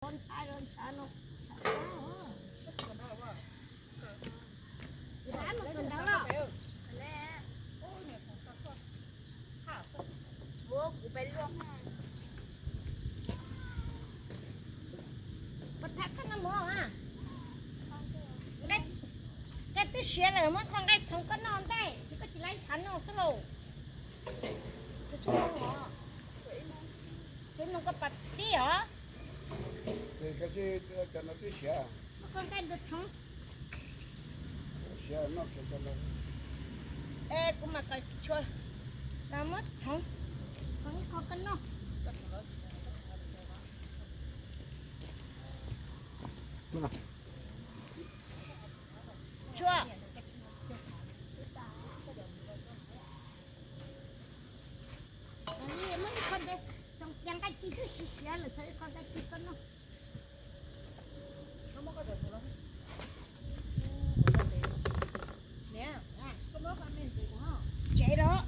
Koj twb siav lawm, muab qho nqaij txhoov koj noj ntej, koj tsis laib tshav noj xwb lauj. Tsis noj koj pas tib os. Koj qho nqaij ntawd txhoov. Es kuv mam kom tshua, muab txhoov, txhoov ib qho koj noj. Tshua. Muab ib qho ntawd, txhoov, nqaij ci twb siav siav lawm, txhoov ib qho nqaij ci koj noj. Tsev los.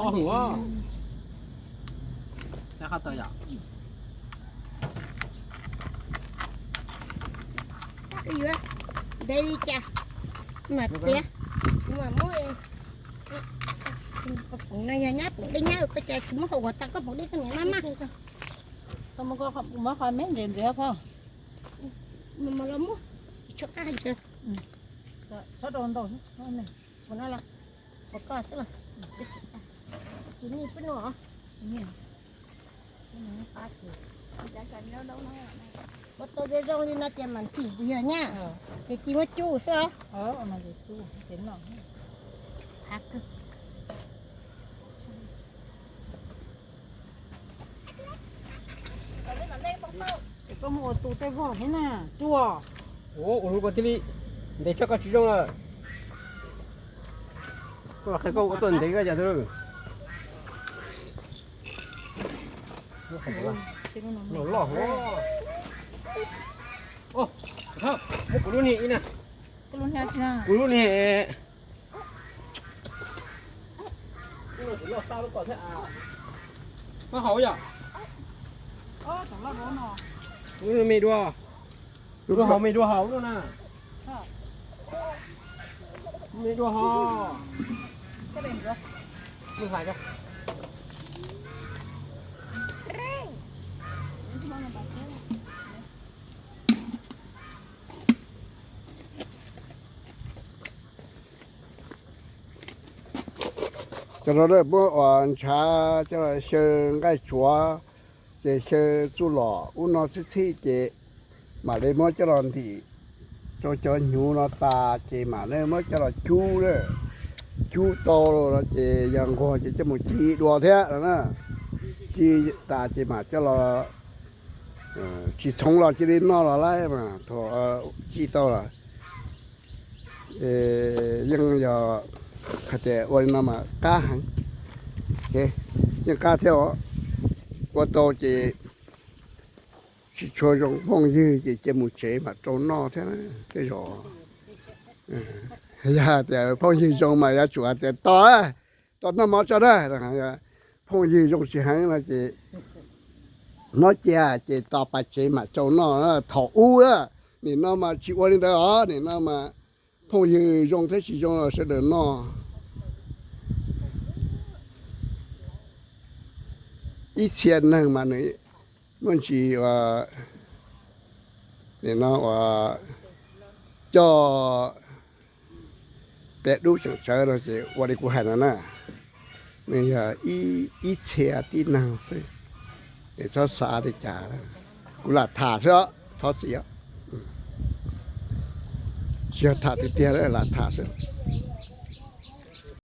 Tob hwv. Ntev li cas mas txiav, kuv mam muab. Koj phoom no yog nyab phoom dej nyab, koj cas tsis muab hau ua tau koj phoom dej koj niam maj maj. Muab qhov me ntsev ntxiv phauj. Los muab, tsis tshua qab hais tias. Txhob rau ntau, ua no los, ua koj xwb los. Tus nej peb no. Muab tau zoo zoo li no ces mam ntim yog nyab, ces cia muab cub xwb os. Koj muab ua tus tej vog thiab na, cua. Ua lub koj thiaj li ntev tshaj koj tsis zoo lawm. Koj los qhia koj ua tuaj ntev koj cas twb loj hov. Muab kuv lub niag ib na. Kuv lub niag. Lub haus yom. Lub me dua. Lub haus me dua haus lub na. Me dua haus. Lub hais. Cov no muab ua ntshav coj los xyaw nqaij tsuav, ces xyaw txuj lom ub no txhij txhij ces mam li muab coj los ntim rau cov hnyuv no tas ces mam li muab coj los cub, cub tau no ces yog nquag ces coj mus ci dua thiab no na. Ci tas ces mam coj los tsis txhoov los cia li noj los lawm mas thaum ci tau los. Yeej yog hais tias ua li no mas qab heev, yeej qab thiab os. Ua tau ces tsis tshua zoo phooj ywg ces cia mus tsev mam rau noj thiab tej zaum. Yog hais tias phooj ywg zoo mas yuav tsum hais tias tos, tos noj mov tso na. Phooj ywg zoo tsis heev no ces hnub cia ces tos pas tsev mam rau noj thaum ub na. Nim no mas tsis ua li ntawd os, nim no mas phooj ywg zoo thiab tsis zoo los sawv daws noj. Ib txhia neeg mas nws muaj ntsis ua, nim no ua coj peb dub tseem tsawv no ces ua li kuv hais no na, nws yog ib txhia tib neeg xwb, es txhob xav li cas. Kuv lam tham xwb, thov txim. Tsis yog tham tiag tiag, lam tham xwb.